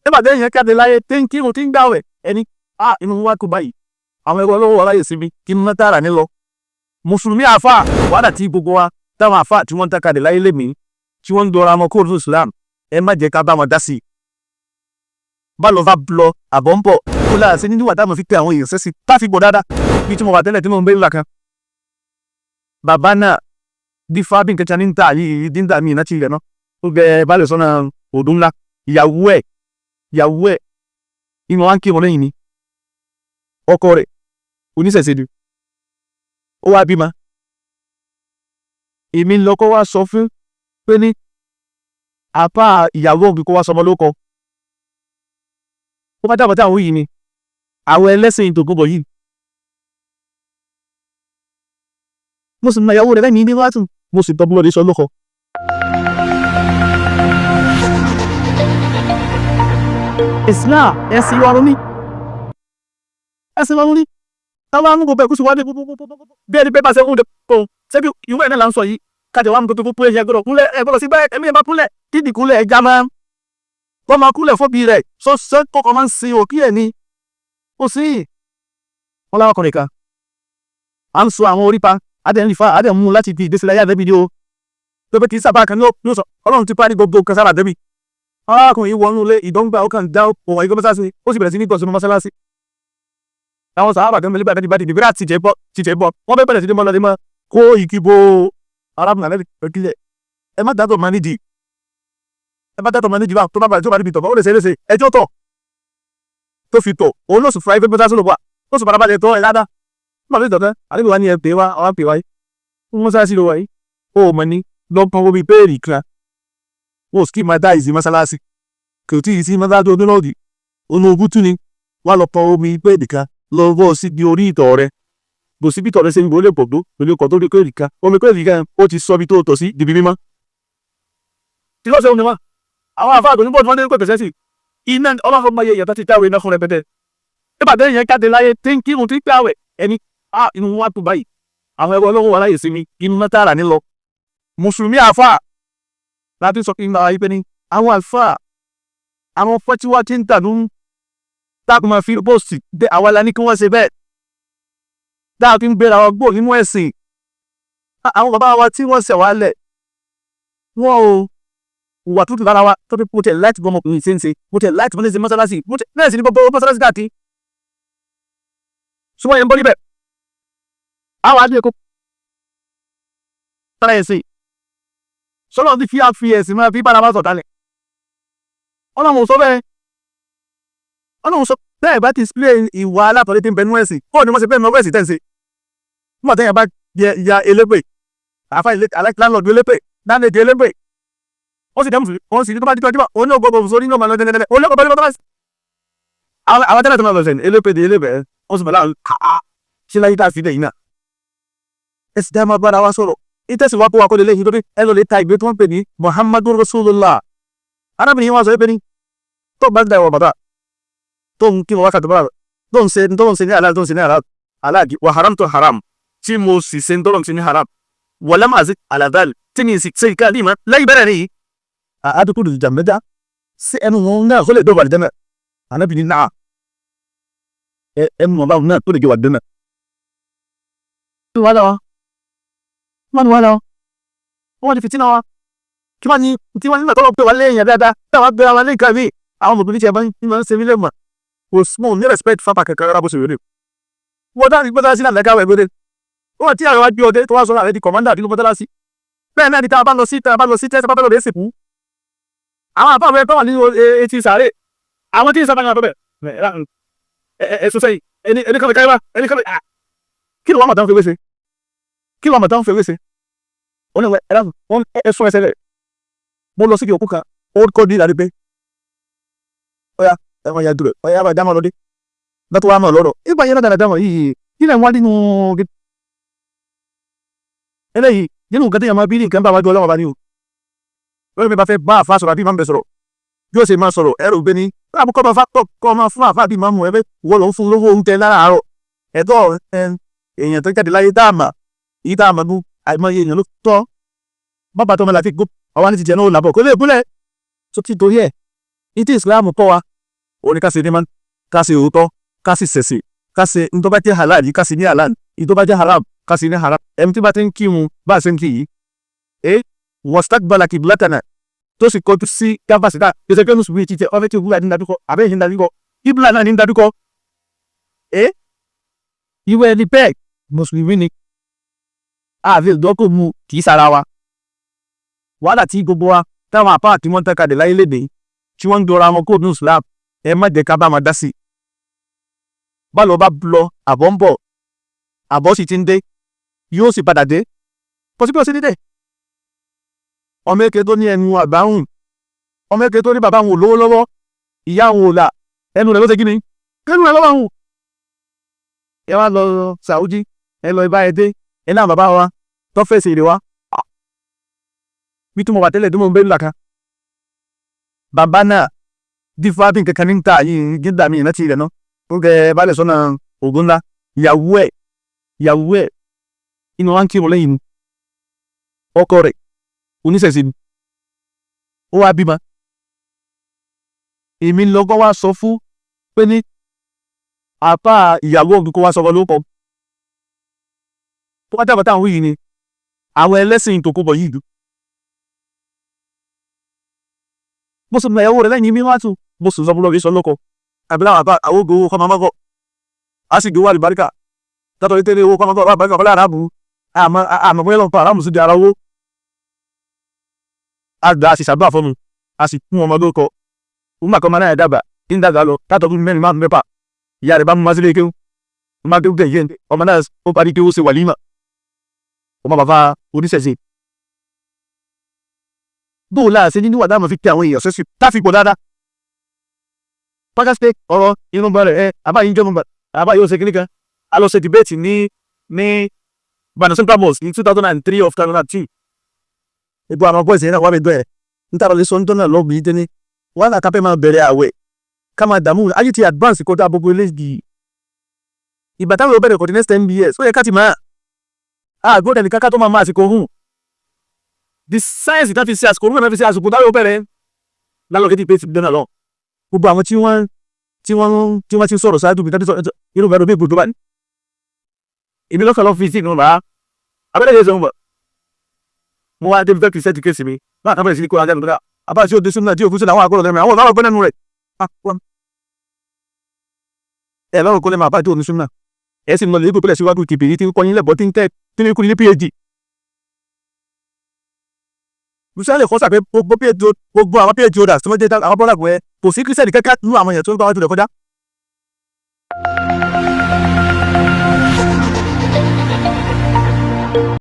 Nígbà tí èèyàn jáde láyé tí ń kírun tí ń gbàwẹ̀, ẹni a inú wa kú báyìí, àwọn ẹgbẹ́ ọlọ́wọ́ aláyè sinmi kí n tààrà nílọ. Mùsùlùmí àáfà wàhálà tí gbogbo wa táwọn àáfà tí wọ́n ń takalẹ̀ láyé lèmi tí wọ́n ń dọra wọn kóòtù Islam, ẹ má jẹ́ ká bá wọn dá sí i. Bá lọ bá lọ àbọ̀ ń bọ̀ kó lára sí nínú wàdà mọ̀ fi pé àwọn èèyàn sẹ́sì tá fi bọ̀ dáadáa bí tí mo wà tẹ́lẹ̀ tí mo ń gbé ńlá kan. Bàbá náà bí fábí nǹkan tí a ní ń tà yìí dín dà mí ìrántí rẹ̀ náà ó bẹ balẹ̀ sọ́nà òdùn ńlá, ìyàwó ẹ̀ ìmọ̀ wá ń kírun lẹ́yìn ni, ọkọ rẹ̀ oníṣẹ̀ṣe ni, ó wá bímọ. Èmi lọkọ wá sọ fún pé ní àpá ìyàwó òbí kó wá sọmọ lóko. Ó bá dàbọ̀ tí àwọn yìí ni àwọn ẹlẹ́sìn tòkunbọ̀ yìí. Mo sì mọ ìyàwó rẹ̀ lẹ́yìn ní wàá tún mo sì tọ́ búlọ̀dì sọ lóko. Islam ẹ̀sìn wa ní ẹ̀sìn wa ní táwọn amúgbò bẹ́ẹ̀ kó sì wá dé bí ẹni pé bá ṣe ń kó ṣebí ìwé ẹ̀ náà là ń sọ yìí kájọ wà mú tuntun fún ẹ̀yẹ gbọ́dọ̀ kúnlẹ̀ ẹ̀ gbọ́dọ̀ sí bẹ́ẹ̀ ẹ̀mí ẹ̀ bá kúnlẹ̀ kídì kúnlẹ̀ ẹja máa wọ́n máa kúnlẹ̀ fóbi rẹ̀ sọ kọ́kọ́ máa ń sin òkí ẹ̀ ni ó sì wọ́n láwọn ọkùnrin kan à ń sọ àwọn orípa adẹ̀ ń rìfà adẹ̀ ń mú láti fi ìgbésí ayé àdẹ́bí ni ó tó pé kì í sábà kan ní ó sọ Ọlọ́run ti parí gbogbo nǹkan sára àdẹ́bí. Arákùnrin yìí wọnú ilé ìdọ́ngbà ó kàn dá òun àyíkọ́ mọ́sálásí, ó sì bẹ̀rẹ̀ sí ní gbọ̀nsẹ̀ mọ́sálásí. Àwọn sàhábà kan mẹ́lẹ́gbẹ̀ẹ́ àdẹ́bí bá dìde bíra tìjẹ́ bọ́ tìjẹ́ bọ́ wọ́n bẹ́ẹ̀ bẹ̀rẹ̀ sí ní mọ́ lọ́dẹ mọ́ kó ìkíbo arábìnrin àlẹ́ ìpínlẹ̀ ẹ má dátọ̀ máa nídìí, ẹ má dátọ̀ máa nídìí bá tó bá tó bá níbi tọ̀ ó lè ṣe é léṣe ẹjọ́ tọ̀ tó fi tọ̀ òun ló sì fura ẹgbẹ́ mọ́sálásí ló wà ó sì farabalẹ̀ tọ́ ẹ ládàá má fi tọ̀tẹ́ àdébí wa ní ẹ pè wá ọwá pè wáyé mọ́sálásí ló wà yìí ó mọ̀ ní lọ́pọ̀ omi péèrì kan wọ́n sì kí máa dá ìsìn mọ́sálásí kò tí ì sí mọ́sálásí onírọ̀dì onú ogún ni wà lọ pọn omi péèrì kan lọ bọ́ sí di orí ìtọ̀ rẹ bò sí bí tọ̀ rẹ ṣe ń gbó lè pọ̀ tó lórí ọkọ̀ tó rí péèrì kan omi péèrì kan ó ti sọ ibi tó tọ̀ sí dibi mímọ́. Tí lọ́sẹ̀ òun ni wọ́n àwọn àfáà tó ní bọ́ọ̀dù wọn ní pẹ̀pẹ̀ sẹ́sì iná ọlọ́run máa yẹ ìyàtọ̀ ti dáwọ̀ iná fún rẹpẹtẹ. Nígbà tí èèyàn jáde láyé tí ń kírun tí ń gbàwẹ̀, ẹni a inú wa tó báyìí àwọn ẹgbẹ́ ọlọ́run wà láyè sí mi inú náà tààrà nílọ. Mùsùlùmí àfáà láti sọ kí n máa pé ní àwọn àlùfáà àwọn fọ́tíwá tí ń tà ló ń táàkùn máa fi bóòsì dé àwa la ní kí wọ́n ṣe bẹ́ẹ̀ dáa kí ń gbéra wọn gbò nínú ẹ̀sìn. Àwọn bàbá wa tí wọ́n ṣẹ̀ wá lẹ̀ wọ́n ò wà tútù lára wa tó fi mo tẹ̀ láti bọ́ ọmọkùnrin ṣe ń ṣe mo tẹ̀ láti bọ́ ní ṣe mọ́sálásí mo tẹ̀ náà sì ní gbogbo mọ́sálásí káàkiri ṣùgbọ́n yẹn ń bọ́ níbẹ̀ àwọn àdúgbò kó tara ẹ̀sìn sọlọ́n ti fi àfi ẹ̀sìn máa fi bára wa sọ̀tálẹ̀. Ọlọ́run ò sọ bẹ́ẹ̀, Ọlọ́run sọ bẹ́ẹ̀ bá ti display ìwà alátọ̀lé tí ń bẹ nú ẹ̀sìn kó ní wọ́n ṣe bẹ́ẹ̀ mọ ẹ̀sìn tẹ̀ ń ṣe. Nígbà téèyàn bá ya elépè àfa láńlọ́ọ̀dù elépè láńlẹ́dì elépè wọ́n sì dẹ́mùsùn wọ́n sì ní tó bá dípẹ́ dípẹ́ òun náà gbogbo sórí náà máa lọ dẹ́dẹ́dẹ́ òun náà gbogbo bá àwọn tẹ́lẹ̀ tó máa lọ sẹ́ni elépè dé elépè wọ́n sì mọ̀ láwọn ṣé láyé tá a fi lẹ̀ yìí náà ẹ sì dá máa bára wa sọ̀rọ̀ ìtẹ̀sí wa kó wa kó lè léyìn torí ẹ lọ lè ta ìgbé tó ń pè ní Muhammadu Rasulullah. Arábìnrin yìí wá sọ pé ní tó bá ń da ìwọ bàtà tó ń kí wọn wákàtí bá tó ń ṣe tó ń ṣe ní aláàdì tó ń ṣe ní aláàdì wà haram tó haram tí mo sì ṣe tó ń ṣe ní haram wàlámà àti aladal tí mi sì ṣe ìka ní ìmọ̀ lẹ́yìn bẹ́rẹ̀ nìyí. Àdúgbò jàmẹ́dá sí ẹnu wọn náà kó lè dọ̀bà àlìjẹ́nà arábìnrin náà ẹnu wọn báwọn náà tó lè gé wà dẹ́nà. Wọ́n wá lọ wọ́n ti fìtínà wa kí wọ́n ní tí wọ́n nígbà tó lọ pé wà léèyàn dáadáa táwọn gbé wa lé nǹkan mi àwọn mùsùlùmí tiẹ̀ máa ń ṣe mí lè mọ̀ kò small ní respect fáfà kankan rárá bó ṣe wéré wọ́n dáhùn gbọ́dọ̀ sí náà lẹ́gàwẹ̀ gbọ́dọ̀ wọ́n tí àwọn wájú ọdẹ tó wá sọ̀rọ̀ àrẹ di commander nínú mọ́tálásí bẹ́ẹ̀ náà ni tá a bá lọ sí tá a bá lọ sí tẹ́sán bá lọ lè sìnkú àwọn àbá àwọn ẹgbẹ́ wà nínú etí sàárè àwọn tí ń sábà ń bẹ̀ ẹ sọ sẹ́yìn ẹni ẹni kan káyọ̀ ẹni kan kí ló wà mọ̀ tán fewé ṣe kí ló wà mọ̀ tán fewé ṣe ó ní ẹ wọ́n ẹ sún ẹsẹ̀ rẹ̀ mo lọ síbi òkú kan ó kọ́ ní ìlànà pé ọ̀ya ẹ wọ́n ya dúró ọ̀ya bá dámọ̀ lọ́dẹ lọ́tọ́ wa mọ̀ lọ́rọ̀ ìgbà yẹn náà dámọ̀ yìí kí lẹ̀ ń wá nínú eléyìí nínú nǹkan tí yẹn máa bí ní nǹkan bá wájú Ọlọ́run bá ní o lórí mi bá fẹ́ bá àfa sọ̀rọ̀ àbí máa ń bẹ sọ̀rọ̀ bí ó ṣe máa sọ̀rọ̀ ẹrù gbé ní àbúkọ́ bá kọ́ máa fún àfa àbí máa mú ẹ bẹ́ wọ́n lọ fún lówó oúnjẹ láràárọ̀ ẹ̀tọ́ èèyàn tó jáde láyé dáàmà yìí dáàmà nú àìmọye èèyàn ló tọ́ bàbá tó máa láti gbó àwa ní ti jẹ náà làbọ̀ kó lè gúnlẹ̀ tó ti torí ẹ̀ ní tí Islam kọ́ wa Ó ní ká ṣe ní ká ṣe òótọ́, ká sì ṣẹ̀sìn, ká ṣe ní tó bá jẹ́ halal yìí, ká ṣe ní halal, ní tó bá jẹ́ haram, ká ṣe ní haram. Ẹni tí bá ti ń kírun bá a ṣe ń kí yìí, ẹ wastaqbala qiblatana, tó sì kọjú sí káfíńsì náà, kí ẹ ṣe pé mùsùlùmí ti tẹ ọfẹ tí òwúrọ̀ ní dájúkọ àbẹ́yìn ní dájúkọ, kíbla náà ní dájúkọ. Ẹ ìwé ẹni bẹ́ẹ̀ mùsùlùmí ni, àfi ìdọ́kọ̀ mu kì í sara wa. Wàhálà tí gbogbo wa táwọn àpá tí wọ́n ń tẹ́ka dé láyé léde tí wọ́n ń dọra wọn kó ní Islam, ẹ má jẹ́ ká bá wọn dá sí i. Bá lọ bá lọ, àbọ̀ ń bọ̀, àbọ̀ sì ti ń dé, yóò sì padà dé. Kò sí bí ó ṣe dídẹ̀. Ọmọ èké tó ní ẹnu àgbáhùn, ọmọ èké tó ní bàbá òun ò lówó lọ́wọ́, ìyá òun ò là, ẹnu rẹ̀ ló ṣe kí ni, ẹnu rẹ̀ lọ́wọ́ òun. Ẹ wá lọ Saudi, ẹ lọ ibà, ẹ dé, ẹ náà bàbá wa tó fèsì èrè wa bí tí mo wà tẹ́lẹ̀ tí mo ń bẹ́ ńlá kan. Bàbá náà dífá bí nǹkan kan ní ń ta yìí gíga mi ìrántí rẹ̀ náà ó kẹ balẹ̀ sọ́nà ògùn ńlá. Ìyàwó ẹ̀ inú wa ń kírun lẹ́yìn ọkọ rẹ̀ oníṣẹ̀ṣe ni. Ó wá bímọ. Èmi lọ́gọ́ wá sọ fún pé ní àpá ìyàwó òun kó wá sọ lóko tó wá jábọ̀ táwọn yìí ni àwọn ẹlẹ́sìn tó kó bọ̀ yìí dùn. Mo sì mọ ìyàwó rẹ̀ lẹ́yìn mi wá tún mo sì sọ fún lọ́ọ̀rì sọ lóko àbí láwọn àbá àwọn ògo owó kọ́ máa mọ́kọ̀ á sì gbé wà lùbáríkà tátọ́ tẹ́lẹ̀ owó kọ́ máa mọ́kọ̀ àbáríkà kọ́lá àràbù àmọ́ àmọ́ bóyá lọ́n fa àràmù sí di ara owó. A gbà, a sì ṣàdúrà fún mi, a sì kún ọmọ lórúkọ òun mà kọ́ ọmọ náà dàgbà kí n dàgbà lọ tátọ́ fún mẹ́rin márùn mẹ́fà. Ìyá rẹ̀ bá mú wá sílé kéwú, mo máa kéwú tẹ̀ yé ọmọ náà, ó parí kéwú, ṣe wàlímà ọmọ bàbá oníṣẹ̀ṣe. Bóò láà ṣe nínú wàdà máa fi tẹ àwọn èèyàn sẹ́sì táfi pọ̀ dáadáa. Pákásté ọ̀rọ̀ inú bá rẹ̀ ẹ àbá yìí ń jọ́ mọ̀ àbá yóò ṣe kíní kan. A lọ ṣe debate ní Ìbàdàn Central Mosque ní 2003 of 2002. Gbogbo àwọn boys yẹn náà wà mí dọ́ ẹ̀ n tààrà lè sọ nítorí náà lọ́ọ̀bù yìí dé ní wàhálà kápẹ́ máa bẹ̀rẹ̀ àwẹ̀ ká máa dààmú ayé ti advance kọjá gbogbo eléyìí. Ìgbà táwọn yóò bẹ̀rẹ̀ for the next 10 years, ó yẹ ká ti máa àgbọ̀dẹ̀ nìkan ká tó máa máa àsìkò hùn. The science tá fi ṣe àsìkò òun náà fi ṣe àsìkò táwọn yóò bẹ̀rẹ̀ lálọ́ kí ti pé ti dẹ́nà lọ. Gbogbo àwọn tí wọ́n ti ń sọ̀rọ̀ ṣáájú bí tàbí sọ̀rọ̀ inú bẹ̀rù bí ibùdó bá ní. Èmi lọ́kàn lọ́ fi sí inú bàá abẹ́rẹ́ yẹn sọ̀rọ̀ mo wá débi fẹ́ kì í sẹ́ẹ̀tì case mi náà tábìlì sí ní kó ajá nìkan àbá tí ó dé súnmọ́ tí ó kú sí àwọn àkọlọ̀ lẹ́nu àwọn ọ̀gá ọ̀gbọ́n rẹ̀ ẹ lọ́rùn kó lè máa bá tí ò ní súnmọ́ ẹ sì lọ lè gbé pẹ̀lẹ́ síwájú kìbìrì tí ń kọ́ yín lẹ́bọ̀ tí ń tẹ́ tí ń kú ní PhD. Musa lè kọ́ sàpé gbogbo PhD, gbogbo àwọn PhD holders tí wọ́n jẹ́ àwọn bọ́lá pẹ̀ kò sí kírísítẹ̀nì kẹ́kẹ́ nínú àwọn èèyàn tó ń bá wájú rẹ̀ kọjá.